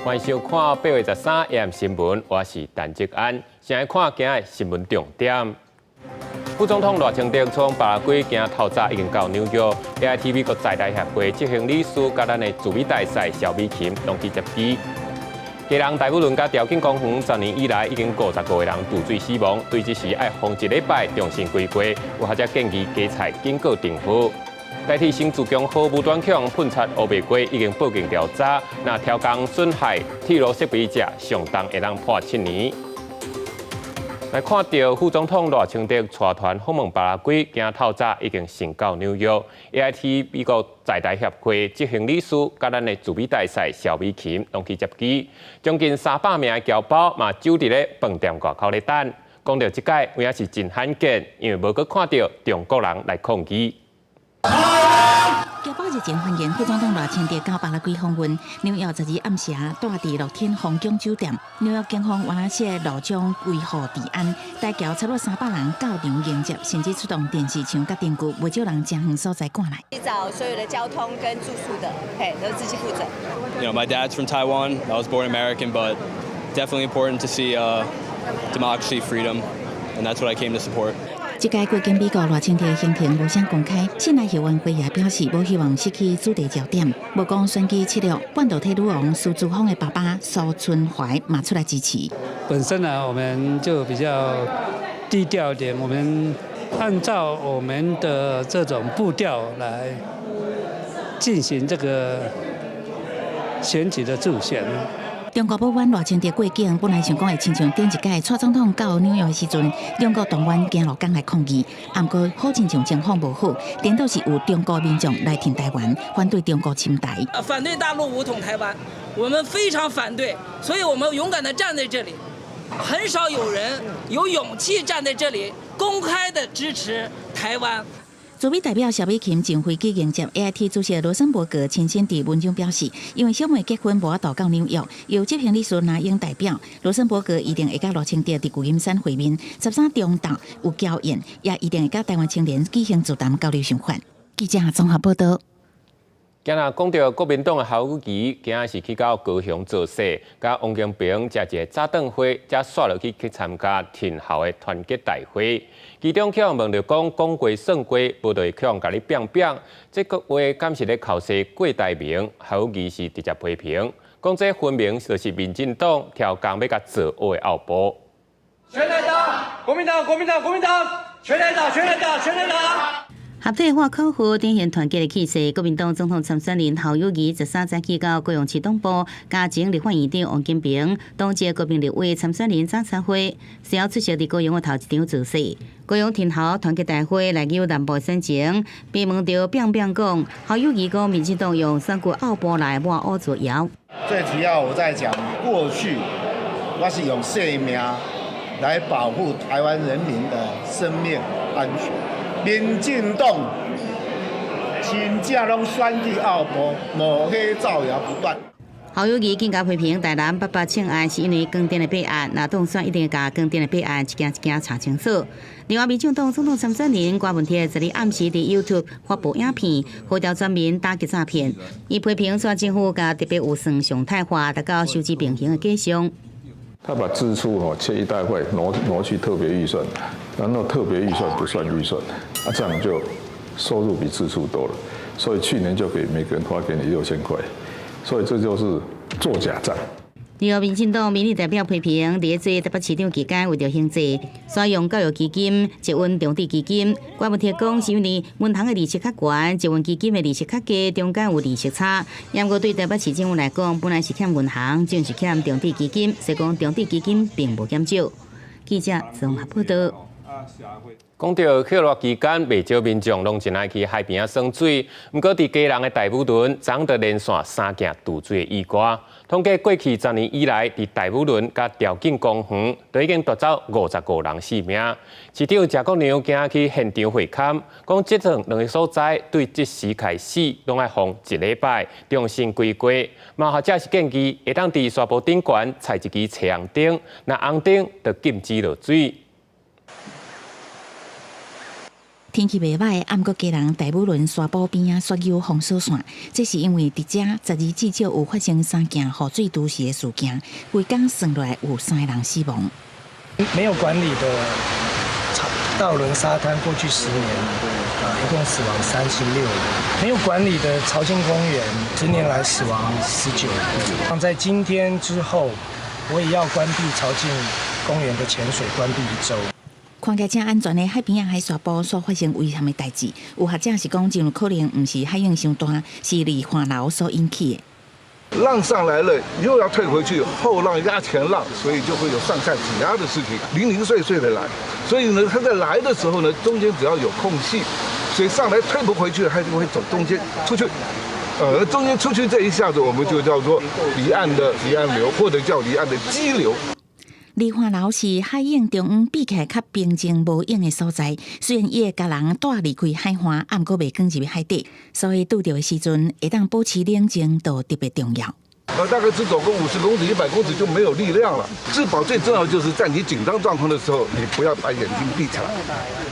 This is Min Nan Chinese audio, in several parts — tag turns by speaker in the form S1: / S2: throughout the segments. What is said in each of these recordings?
S1: 歡迎收看8月13 AM 新聞，我是陳哲安。先來看今日新聞重點。副總統賴清德從巴拉圭今透早已經到紐約，AIT 美國在台協會執行理事佮咱的駐美大使蕭美琴攏去接機。基隆大武崙佮潮境公園10年以來已經55個人墮水死亡，對這時愛封一禮拜重新規劃，有學者建議加菜警告燈號。台鐵新自強號無端向噴漆烏白過，已經報警調查。若超工損害鐵路設備者，上重會當判7年。來看到副總統賴清德帶團訪問巴拉圭，今透早已經先到紐約。AIT 美國在台協會執行理事佮咱的駐美大使蕭美琴攏去接機，將近300名的僑胞嘛守佇咧飯店外口咧等。講到這擺，有影是真罕見，因為無閣看著中國人來抗議。
S2: 僑胞熱情歡迎副總統賴清德到巴拉圭訪問。紐約12暗時蹛佇樂天皇宮酒店，紐約警方原來是路障維護治安，台僑超過300人到場迎接，甚至出動電視牆佮燈具，袂少人誠遠所在趕來。
S3: 找所有的交通跟住宿的，嘿，都自己負責。
S4: My dad's from Taiwan. I was born American, but definitely important to see democracy, freedom, and that's what I came to support.
S2: 這屆過境美國賴清德行程無啥公開，新來後援會也表示無希望失去主題焦點。無講選舉策略，半導體女王蘇姿豐的爸爸蘇春懷嘛出來支持。
S5: 本身呢，我們就比較低調一點，我們按照我們的這種步調來進行這個選舉的助選。
S2: 中國不滿賴清德過境，本來想講會親像頂一屆蔡總統到紐約的時陣，中國動員行路工來抗議，毋過好親像情況無好，顛倒是有中國民眾來挺台灣，反對中國侵台。
S6: 反對大陸武統台灣，我們非常反對，所以我們勇敢地站在這裡。很少有人有勇氣站在這裡公開的支持台灣。
S2: 駐美代表蕭美琴上飛機迎接 AIT 主席羅森伯格親身佇文中表示，因為小妹結婚無法度到紐約，由執行理事拿英代表，羅森伯格一定會佮賴清德佇舊金山會面。13中晝有僑宴，也一定會佮台灣青年舉行座談交流想法。記者綜合報道。
S1: 今仔講著國民黨的侯友宜，今仔是去到高雄造勢，佮王金平食一個早頓會，才煞落去去參加挺侯的團結大會。其中去予問著講講過算過，無就會去予共你變變。這個話敢是咧剾洗郭台銘？侯友宜是直接批評，講這分明就是民進黨刁工欲共做烏的後部。
S7: 全來打，國民黨，國民黨，國民黨，全來打，全來打，全來打。
S8: 合體喊口號，展現團結的氣勢。國民黨總統參選人侯友宜13早起到高雄市東部，佮前立法院長王金平，黨籍國民立委參選人早餐會，隨後出席佇高雄的頭一場造勢。高雄挺侯團結大會來有南部選情，被問著變變講，侯友宜講民進黨用選舉奧步來抹烏造謠。
S9: 最主要我在講過去，我是用性命來保護台灣人民的生命安全。民進黨真正攏選舉奧步，抹黑造謠不斷。
S8: 侯友宜更加批評台南八八槍案是因為光電的弊案，若當選一定會共光電的弊案一件一件查清楚。另外，民進黨總統參選人郭文鐵12暗時佇 YouTube 發布影片，號召全民打擊詐騙。伊批評蔡政府共特別預算常態化，達到收支平衡的假象。
S10: 他把支出吼切一大塊挪挪去特別預算，然後特別預算不算預算，啊，這樣就收入比支出多了，所以去年就給每個人發給你6000塊，所以這就是做假賬。
S8: 另外，民進黨民意代表批評，佇做台北市長期間，為著經濟，使用教育基金、捷運重置基金。郭文鐵講，是因為銀行的利息較懸，捷運基金的利息較低，中間有利息差。不過對台北市政府來講，本來是欠銀行，轉是欠重置基金，所以講重置基金並無減少。記者綜合報道。
S1: 講著酷熱期間，袂少民眾攏真愛去海邊仔耍水。毋過，佇基隆的大武崙，昨就連續三件墮水的意外。統計過去10年以來，佇大武崙佮潮境公園，都已經奪走55人性命。市長謝國樑今仔去現場會勘，講這兩個所在對這時開始攏愛封一禮拜，重新規劃。嘛，或者是建議會當佇沙坡頂懸插一支彩虹燈，若紅燈就禁止落水。
S2: 天氣袂䆀，毋過家人大武崙沙埔邊仔煞有封鎖線，這是因為佇遮12至少有發生三件雨水揄死的事件，規工算落來有三個人死亡。
S11: 沒有管理的道崙沙灘，過去10年啊，一共死亡36人；沒有管理的潮境公園，10年來死亡19人。在今天之後，我也要關閉潮境公園的潛水，關閉一周。
S2: 看起來誠安全的海邊仔海沙埔所發生危險的代誌，有學者是講，真有可能毋是海湧傷大，是二環流所引起的。
S12: 浪上來了，又要退回去，後浪壓前浪，所以就會有上下擠壓的事情，零零碎碎的來。所以呢，它在來的時候呢，中間只要有空隙，所以上來退不回去，它就會走中間出去。中間出去這一下子，我們就叫做離岸的離岸流，或者叫離岸的激流。
S2: 二環流是海湧中央比起來較平靜無湧的所在，雖然伊會共人帶離開海岸，毋過袂捲入海底，所以拄著的時陣會當保持冷靜，都特別重要。
S12: 大概只走個50公尺、100公尺就沒有力量了。自保最重要就是在你緊張狀況的時候，你不要把眼睛閉起來。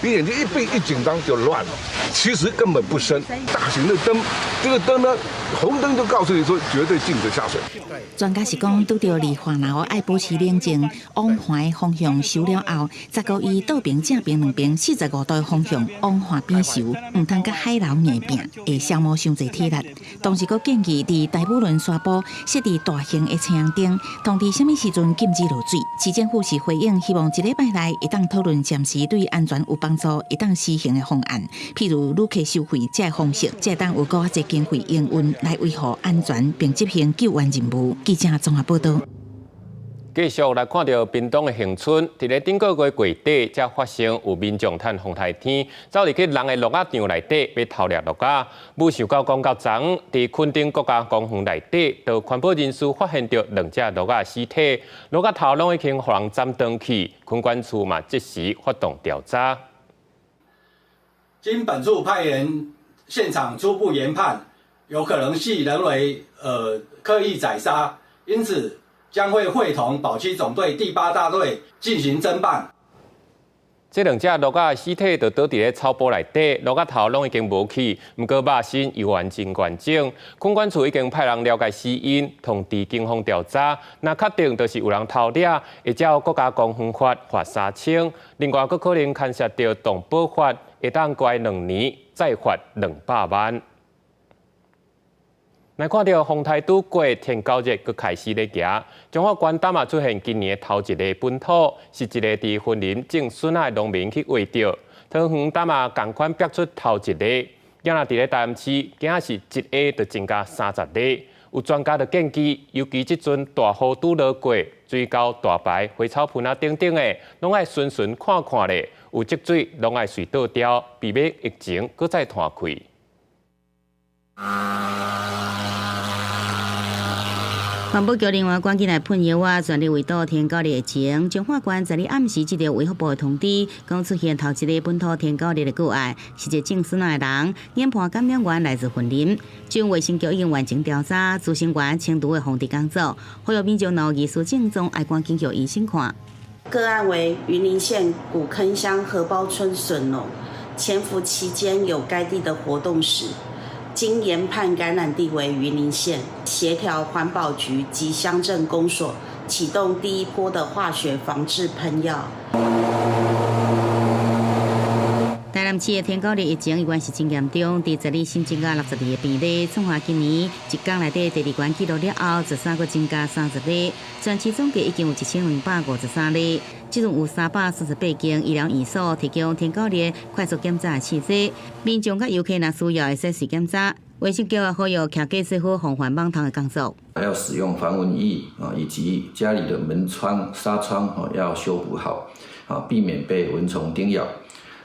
S12: 你眼睛一閉一緊張就亂了。其實根本不深。大型的燈，這個燈呢，紅燈就告訴你說絕對禁止下水。
S2: 專家是講，拄著二環流愛保持冷靜，往岸方向游了後，十五以倒爿正爿兩邊45度的方向往岸邊游，毋通佮海流硬拚，會消耗傷濟體力。同時，閣建議佇大武崙沙埔設置大型的太陽燈，通知啥物時陣禁止落水。市政府是回應，希望一禮拜內會當討論暫時對安全有幫助、會當施行的方案，譬如旅客收費這個方式，才會當有閣較濟經費營運來維護安全，並執行救援任務。記者綜合報道。
S1: 繼續來看著屏東的恆春，佇咧頂個月月底，才發生有民眾趁風颱天，走入去人的鹿仔場內底，欲偷獵鹿仔，無想到講到昨昏，佇墾丁國家公園內底，就環保人士發現著兩隻鹿仔屍體，鹿仔頭攏已經予人斬斷去，墾管處嘛即時發動調查。
S13: 經本處派員現場初步研判，有可能係人為刻意宰殺，因此將會會同保區總隊第八大隊進行偵辦。
S1: 這兩隻鹿仔屍體就倒佇咧草埔內底，鹿仔頭攏已經無去，毋過肉身猶原真完整。墾管處已經派人了解死因，通知警方調查。若確定就是有人偷獵，會照國家公園法罰3000。另外，閣可能牽涉著動保法，會當關2年，再罰200萬。來看著風颱拄過，天狗日閣開始咧行。彰化縣淡仔出現今年的頭一例本土，是一个佇雲林種筍仔的農民去畫著。桃園淡仔仝款逼出頭一例，今仔佇咧台南市，今仔是一下就增加30例。有專家就建議，尤其這陣大雨拄落過，水溝大排、花草盆仔等等的，攏愛巡巡看看咧，有積水攏愛隨倒掉，避免疫情閣再湠開。
S8: 環保局人員趕緊來噴藥仔，全力圍堵天狗日疫情。彰化縣昨日暗時接著衛福部的通知，講出現頭一个本土天狗日的個案，是一個種筍仔的人，研判感染源來自雲林。中衛生局已經完成調查，諮詢員清除的防治工作，呼籲民眾若有疑似症狀，愛趕緊予醫生看。
S14: 個案為雲林縣古坑鄉荷包村筍農，潛伏期間有該地的活動史。經研判感染地為雲林縣，協調環保局及鄉鎮公所啟動第一波的化學防治噴藥。
S8: 台南市的天狗日疫情依然是真嚴重，佇昨日新增加62个病例，創下今年一工內底第二懸紀錄了後，13閣增加30例，全市總計已經有1253例。這陣有338間醫療院所提供天狗日快速檢查的試劑，民眾佮遊客若需要會使隨檢查。衛生局也呼籲徛架做好防範蠓蟲的工作。
S15: 還要使用防蚊液啊，以及家裡的門窗、紗窗啊要修補好，啊，避免被蚊蟲叮咬。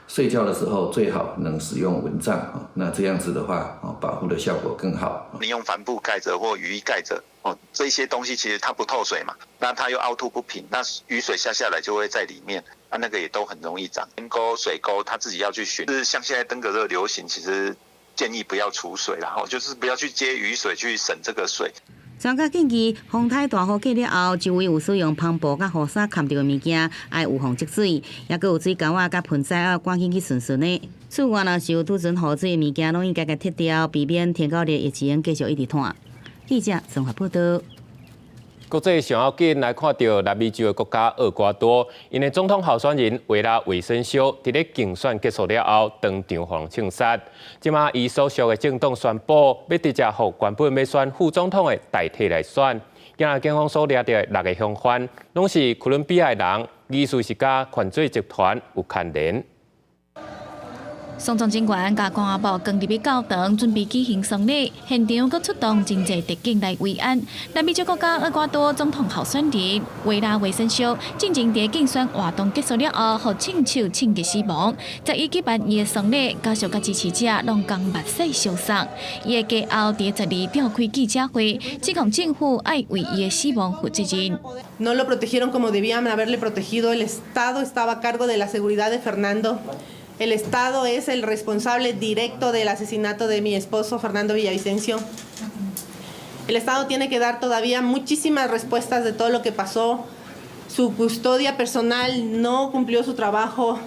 S15: 睡覺的時候最好能使用蚊帳啊，那這樣子的話啊，保護的效果更好。
S16: 你用帆布蓋著或雨衣蓋著哦，這些東西其實它不透水嘛，那它又凹凸不平，那雨水下下來就會在裡面，啊，那個也都很容易長。溝、水溝，他自己要去尋。就是像現在登革熱流行，其實建議不要儲水，然後就是不要去接雨水去省這個水。
S8: 專家建議，風颱大雨過了後，周圍有使用帆布佮雨傘蓋著的物件，愛預防積水，抑閣有水溝仔佮盆栽，愛趕緊去巡巡的。此外，若是有儲存雨水的物件，攏應該共撤掉，避免天狗日疫情繼續一直湠。記者綜合報道。
S1: 國際上要緊來看著南美洲的國家厄瓜多，𪜶的總統候選人維拉維森肖佇咧競選結束了後，當場予人槍殺。這馬伊所屬的政黨宣布，欲直接予原本欲選副總統的代替來選。今仔警方所掠著的六个嫌犯，攏是哥倫比亞的人，疑似是佮犯罪集團有牽連。
S2: 喪葬人員共棺木扛入去教堂，準備舉行喪禮。現場閣出動真濟特警來維安。南美洲國家厄瓜多總統候選人維拉維森肖，進前佇競選活動結束了後，予槍手槍擊死亡。在伊舉辦伊的喪禮，家屬佮支持者攏共目屎相送。伊的家後佇12召開記者會，指控政府愛為伊的死亡負責任。
S17: No lo protegieron como debían haberle protegido. El Estado estaba a cargo de la seguridad de Fernando. El Estado es el responsable directo del asesinato de mi esposo Fernando Villavicencio. El Estado tiene que dar todavía muchísimas respuestas de todo lo que pasó. Su custodia personal no cumplió su trabajo.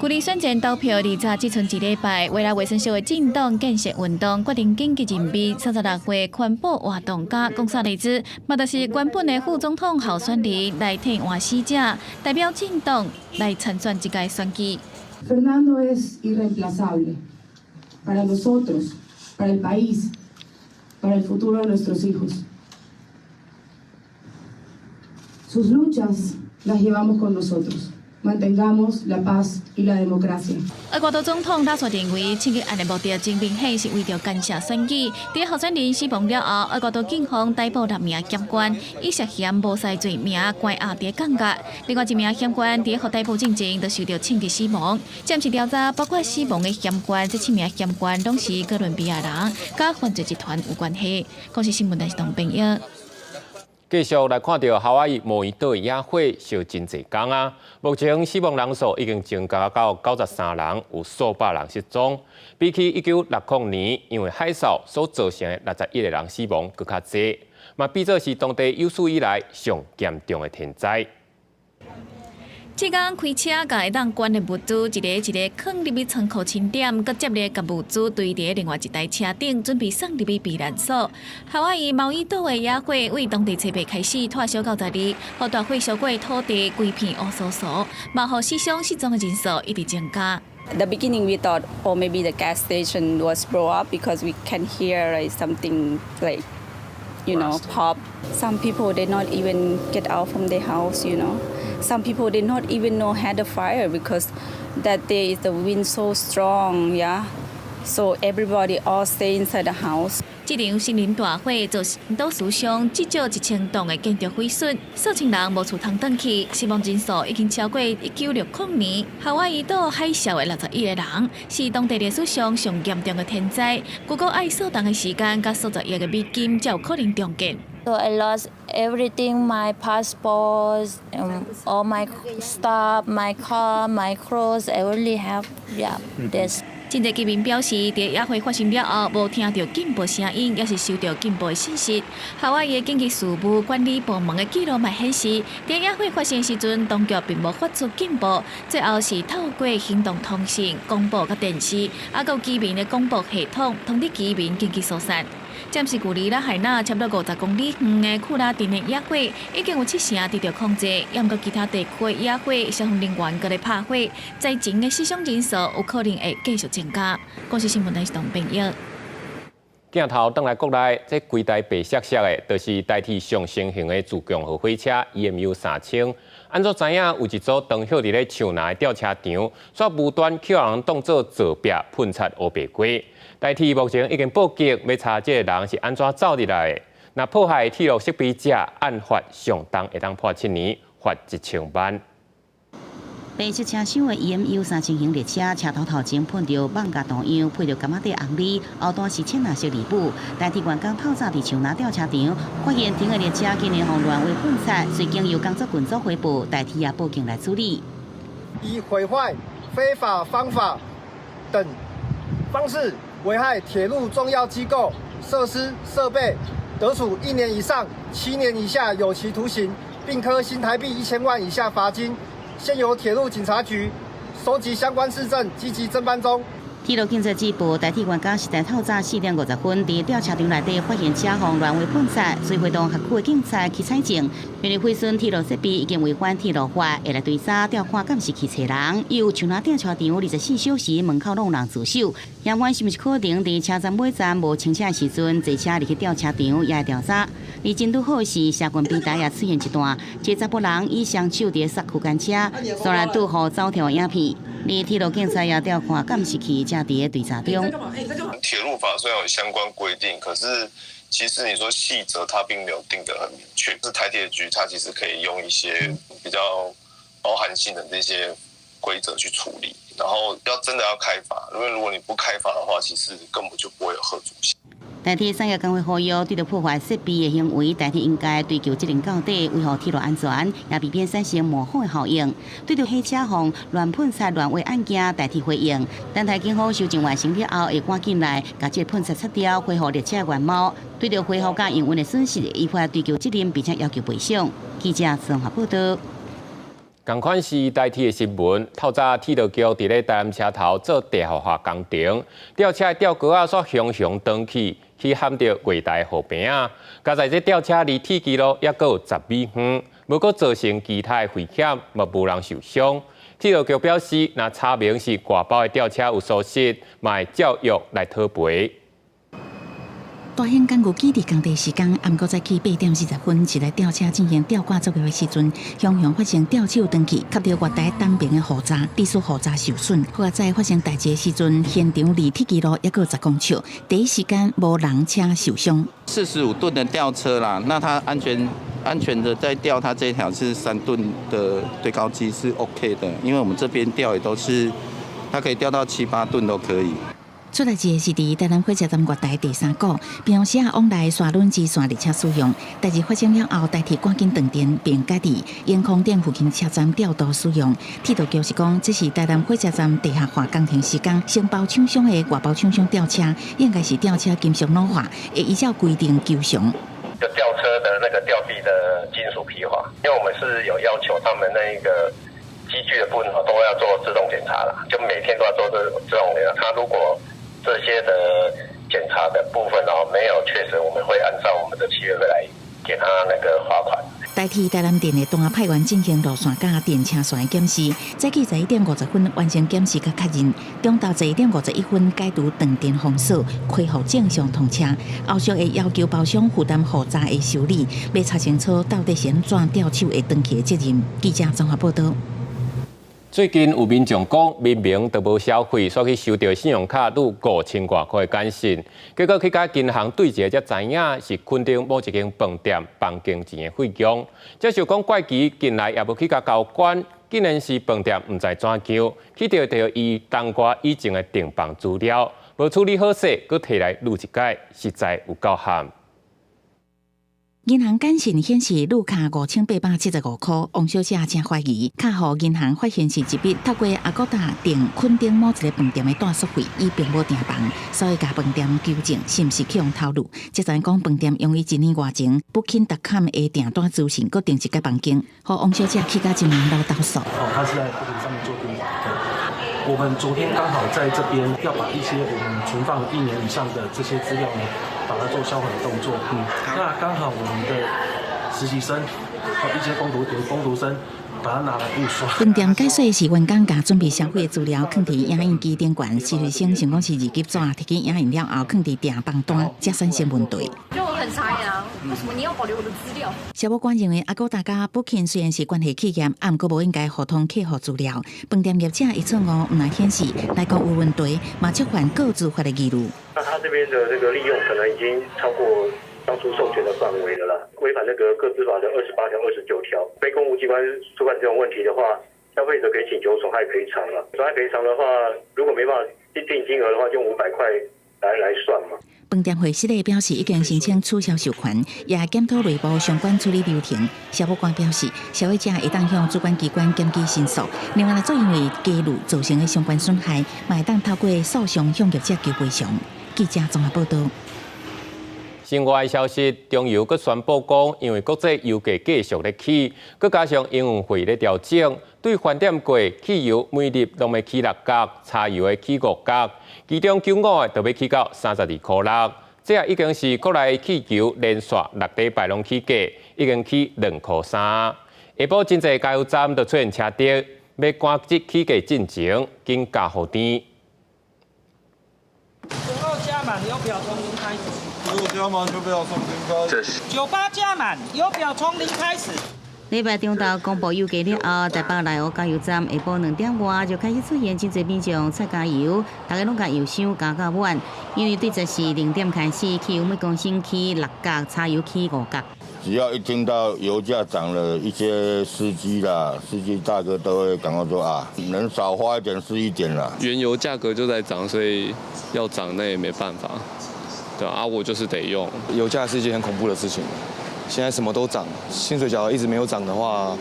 S2: 距離選前投票二十只賰一禮拜，維拉維森肖的政黨建設運動決定緊急任命36歲環保活動家貢薩雷茲，嘛就是原本的副總統候選人來替換死者，代表政黨來參選這屆選舉。
S18: Fernando es irreemplazable para nosotros, para el país, para el futuro de nuestros hijos. Sus luchas las llevamos con nosotros. Mantengamos la paz y la democracia.
S2: 厄瓜多總統拉索認為，槍擊案的目的真明顯是為著干涉選舉。佇候選人死亡了後，厄瓜多警方逮捕六名嫌犯，以涉嫌謀殺罪名關押佇監獄。另外一名嫌犯佇予逮捕進前就受著槍擊死亡。暫時調查，包括死亡的嫌犯，這七名嫌犯攏是哥倫比亞人，佮犯罪集團有關係。公視新聞電視台編譯。
S1: 繼續來看著夏威夷毛伊島野火燒真濟工啊！目前死亡人數已經增加到93人，有數百人失蹤。比起1960年因為海嘯所造成的61個人死亡，閣較濟，嘛比做是當地有史以來上嚴重的天災。
S2: 這工開車共會當關的物資，一个一个囥入去倉庫清點，閣接力共物資堆佇另外一台車頂，準備送入去避難所。夏威夷毛伊島的野火為當地初八開始拖燒到12，予大火燒過土地規片烏趖趖，嘛予死傷失蹤的人數一直增加。
S3: The beginning we thought, oh, maybe the gas station was blow up because we can hear like something like pop. Some people did not even get out from their house. Some people did not even know had a fire because that day is the wind so strong, yeah. So everybody all stay inside the house.
S2: 這場森林大火造成島嶼上至少1000棟的建築毀損，數千人無厝通轉去，死亡人數已經超過1960年夏威夷島海嘯的61個人，是當地歷史上上嚴重的天災。估計愛數冬的時間，佮數十億的美金才有可能重建。
S19: So I lost everything, my passports, all my stuff, my car, my clothes. I only have, yeah, this.
S2: 真濟居民表示，佇野火發生了後，無聽著警報聲音，抑是收著警報的信息。夏威夷緊急事務管理部門的記錄嘛顯示，佇野火發生時陣，當局並無發出警報，最後是透過行動通訊、廣播佮電視，抑閣有居民的廣播系統通知居民緊急疏散。暫時距離拉海納差不多50公里遠的庫拉鎮的野火，已經有七成得著控制。抑毋過其他地區的野火，消防人員閣咧拍火，災情的死傷人數有可能會繼續增加。公視新聞台是董編譯。
S1: 鏡頭轉來國內，這規台白色色的，就是台鐵上新型的自強號火車 EMU 3000。按怎知影有一組當歇佇咧樹林的吊車場，煞無端予人當做灶壁噴漆烏白過。台鐵目前已經報警，欲查這个人是按怎走入來的。若破壞鐵路設備者，按法上重會當判7年，罰1000萬。
S8: 白色車廂的 EMU 3000型列車，車頭頭前噴著蠓仔圖樣，配著柑仔底紅字，後段是淺藍色字母。台鐵員工透早佇樹林吊車場，發現停的列車竟然予亂畫噴漆，隨經由工作群組回報，台鐵也報警來處理。
S20: 以毀壞、非法方法等方式危害鐵路重要機構、設施、設備，得處1年以上7年以下有期徒刑，並科新台幣1000萬以下罰金。現由鐵路警察局收集相關事證，積極偵辦中。
S8: 鐵路警察指報，台鐵員工是在透早4點50分，佇吊車場內底發現車予亂畫噴漆，隨會同轄區的警察去採證。因為毀損鐵路設備已經違反鐵路法，會來追查調看監視器揣人。又像那吊車場24小時門口攏有人駐守，嫌犯是毋是可能佇車站尾站無清車的時陣，坐車入去吊車場也會調查。而真拄好是社群平台也出現一段，一個查埔人以雙手佇剎區間車，雖然拄予走跳影片。而鐵路警察也調看監視器，正佇咧追查中。
S21: 鐵路法雖然有相關規定，可是其實你說細則，它並沒有定得很明確。是台鐵局，它其實可以用一些比較包含性的這些規則去處理。然後要真的要開罰，因為如果你不開罰的話，其實根本就不會有嚇阻性。
S8: 台鐵產業工會呼籲，對著破壞設備的行為，台鐵應該追究責任到底，維護鐵路安全，也避免產生模仿的效應。對著火車予亂噴漆亂畫案件，台鐵回應，等待警方搜證完成了後，會趕緊來共這個噴漆擦掉，恢復列車原貌。對著恢復佮營運的損失，依法追究責任，並且要求賠償。記者綜合報道。
S1: 仝款是台鐵的新聞，透早鐵路局佇咧台南車頭做地下化工程，吊車的吊鈎仔煞雄雄斷去，去撼著月台護邊仔。佳哉這吊車離鐵支路猶閣有10米遠，無閣造成其他的危險，嘛無人受傷。鐵路局表示，若查明是外包的吊車有疏失，嘛會照約來討賠。
S2: 大興工具基地工地時間，暗晡早起8點40分，一台吊車進行吊掛作業的時陣，雄雄發生吊手斷去，磕著月台東邊的護閘，致使護閘受損。好在發生代誌的時陣，現場離鐵支路猶閣有10公尺，第一時間無人車受傷。
S22: 45噸的吊車啦，那它安全的在吊，它這條是3噸的堆高機是 OK 的，因為我們這邊吊也都是，它可以吊到七八噸都可以。
S2: 出代誌的是佇台南火車站月台第三股，平常時往來沙崙支線列車使用。代誌發生了後，台鐵趕緊斷電，並改佇永康店附近車站調度使用。鐵路局是講，這是台南火車站地下化工程施工，承包廠商的外包廠商吊車，應該是吊車金屬老化，會依照規定求償。
S23: 就吊車的那個吊臂的金屬皮化，因為我們是有要求他們那個機具的部分都要做自動檢查啦，就每天都要做這自動檢查。他如果這些的檢查的部分哦，沒有確實，我們會按照我們的契約來給他那個罰款。
S2: 代替台南電的單派員進行路線佮電車線的檢視，早起11點50分完成檢視佮確認，中晝11點51分解除斷電封鎖，恢復正常通車。後續會要求包商負擔護閘的修理，欲查清楚到底是按怎吊手會斷去的責任。記者綜合報道。
S1: 最近有民眾講，明明都無消費，煞去收著信用卡逾5000外箍的簡訊，結果去共銀行對一下才知影是墾丁某一間飯店房間錢的費用。這就講怪奇，近來也無去共交關，竟然是飯店毋知怎樣，去著著伊冬瓜以前的訂房資料，無處理好勢，閣提來擄一擺，實在有夠譀。
S2: 銀行簡訊顯示，預卡5875箍，王小姐真懷疑，卡予銀行發現是一筆透過 Agoda 訂墾丁某一个飯店的住宿費，伊並無訂房，所以共飯店求證是毋是去予偷錄。這才講飯店用伊一年外前 Booking.com 的訂單資訊，閣訂一間房間，予王小姐去甲真人老投訴。
S24: 哦，他是在 Booking 上面做訂房。我們昨天剛好在這邊要把一些我們存放一年以上的這些資料呢，把它做銷毀的動作。那剛好我們的實習生和一些工讀生，把它拿來誤刷。
S2: 飯店解說是員工共準備消費的資料，囥佇影印機頂懸，實習生想講是二級紙，提去影印了後，囥佇訂房單，才產生問題。
S25: 就我很傻眼啊！為什麼你要保留我的資料？
S2: 消保官認為，Agoda佮 Booking 雖然是關係企業，毋過無應該互通客戶資料。飯店業者伊錯誤，毋但顯示內閣有問題，嘛觸犯個資法的疑慮。
S23: 那他這邊的這個利用可能已經超過當初授權的範圍了啦，違反那個個資法的28條、29條。非公務機關觸犯這種問題的話，消費者可以請求損害賠償了。損害賠償的話，如果沒辦法定金額的話，就用500塊來算嘛。
S2: 飯店會失禮表示已經申請取消授權，也檢討內部相關處理流程。消保官表示，消費者會當向主管機關檢舉申訴。另外，若做因為加入造成的相關損害，嘛會當透過訴訟向業者求賠償。記者綜合報道。
S1: 新外消息，中油閣宣布講，因為國際油價繼續咧起，閣加上營運費咧調整，對飯店過汽油每入攏欲起6角，柴油會起5角，其中95的就欲起到32塊6。這已經是國內汽油連續6禮拜攏起價，已經起2塊3。下晡真濟加油站就出現車隊，欲趕這起價進前，緊加予甜。
S4: 92加滿，油表從零開始。
S5: 加滿油表從零開始。
S4: 98加滿，油表從零開始。
S8: 禮拜中晝公布油價了後，台北內湖加油站下晡2點外就開始出現真濟民眾出加油，大家攏共油箱加到滿。因為對十四0點開始，汽油每公升起6角，柴油起5角。
S6: 只要一聽到油價漲了，一些司機啦、司機大哥都會趕快說啊，能少花一點是一點啦。
S7: 原油價格就在漲，所以要漲那也沒辦法，對啊，我就是得用。
S9: 油價是一件很恐怖的事情。現在什麼都漲，薪水假如一直沒有漲的話，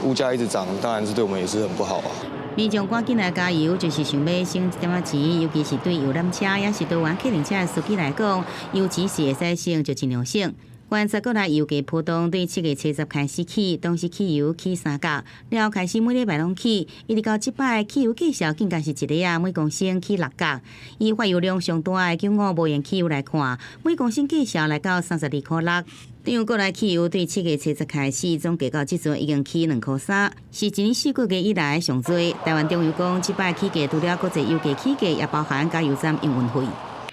S9: 物價一直漲，當然是對我們也是很不好啊。
S8: 民眾趕緊來加油，就是想欲省一點仔錢，尤其是對遊覽車，抑是多元客運車的司機來講，油錢是會使省就盡量省。觀察國內油價波動，對7月70開始起，當時汽油起3角，了後開始每禮拜攏起，一直到這擺汽油繼續更加是一个仔每公升起6角。以發油量上大的95無鉛汽油來看，每公升繼續來到32塊6。中國內汽油對7月70開始，總計到這陣已經起2塊3，是一年4個月以來上濟。台灣中油講，這擺起價除了國際油價起價，也包含加油站營運費。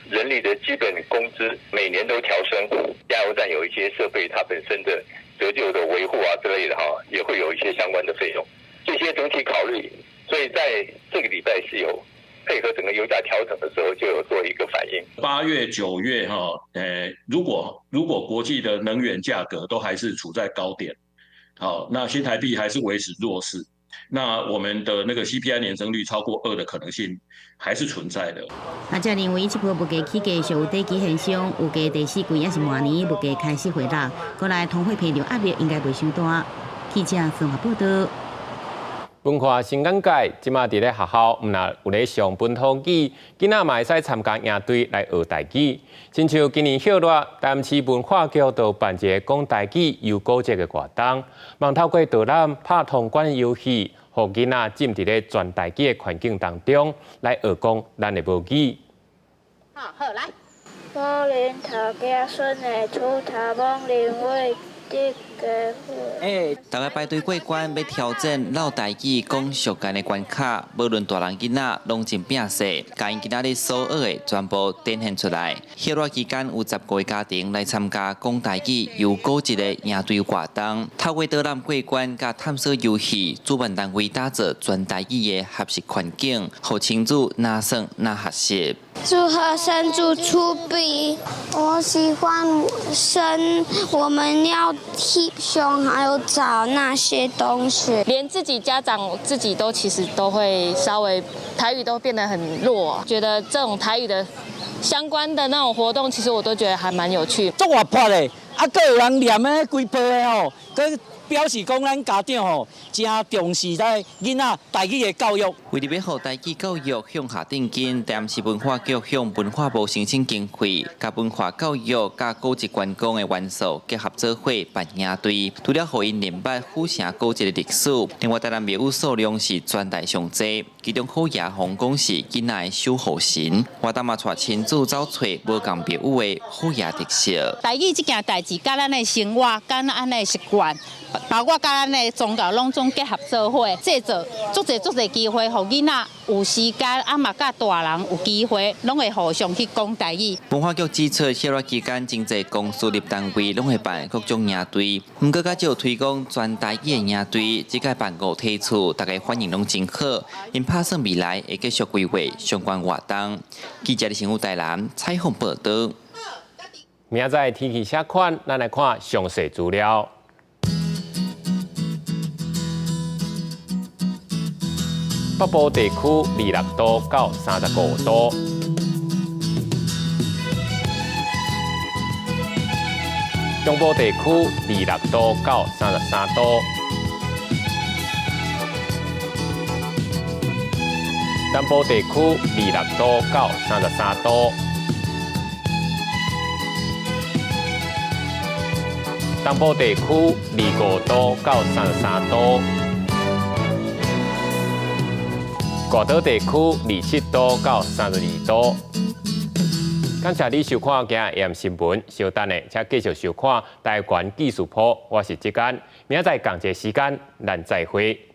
S26: 人力的基本工資每年都調升，加油站有一些設備，它本身的折舊的維護啊之類的哈，也會有一些相關的費用。這些整體考慮，所以在這個禮拜是有配合整個油價調整的時候，就有做一個反應。
S27: 8月、9月哈，如果國際的能源價格都還是處在高點，好，那新台幣還是維持弱勢，那我們的那個 CPI 年增率超過2的可能性還是存在的。
S8: 學者認為，這波物價起價屬有短期現象，預計第四季抑是明年物價開始回落，過來通貨膨脹壓力應該袂傷大。記者綜合報道。
S1: 文化新眼界，這馬佇咧學校，毋若有咧上本土語，囡仔嘛會使參加營隊來學台語。親像今年暑熱，台南市文化局就辦一个講台語遊古蹟的活動，望透過導覽、拍通關遊戲，予囡仔浸佇咧全台語的環境當中來學講咱的母語。
S28: 好，好來。某人頭家孫的出頭罔認為。
S29: 逐家排隊過關，欲挑戰嘮台語講俗間的關卡，無論大人囡仔，攏真拚勢，共𪜶今仔日所學的全部展現出來。歇熱期間有15個家庭來參加講台語遊古蹟的營隊活動，透過導覽過關佮探索遊戲，主辦單位打造全台語的學習環境，予親子若耍若學習。
S30: 祝賀生主出比，我喜歡生，我們要翕相，還有找那些東西。
S31: 連自己家長自己都其實都會稍微台語都變得很弱，覺得這種台語的相關的那種活動，其實我都覺得還蠻有趣。
S32: 足活潑的，啊，閣有人念的規批的吼，閣表示講咱家長吼誠重視咱囡仔台語的教育。
S29: 為著欲予台語教育向下奠根，台南市文化局向文化部申請經費，共文化教育佮古蹟觀光的元素結合做伙辦營隊，除了予𪜶認捌府城古蹟的歷史，另外台南廟宇數量是全台上濟，其中虎爺皇宮是囡仔的守護神，活動嘛帶親子走揣無仝廟宇的虎爺特色。
S33: 台語這件代誌，佮咱的生活，佮咱的習慣，包括佮咱的宗教，攏總結合做伙，製造足濟足濟機會，予囡仔有時間，啊嘛佮大人有機會，攏會互相去講台語。
S29: 文化局指出，歇熱期間，真濟公私立單位攏會辦各種營隊，毋過較少推廣全台語的營隊，這屆辦五梯次，大家反應攏真好。𪜶拍算未來會繼續規劃相關活動。記者李成武台南採訪報導。
S1: 明仔載天氣啥款？咱來看詳細資料。北部地區26度到35度，中部地區26度到33度，南部地區26度到33度，東部地區25度到33度，外島地區27度到32度。感謝你收看今日 AM 新聞，稍等下，請繼續收看台灣技術鋪，我是志安，明仔載仝一个時間，咱再會。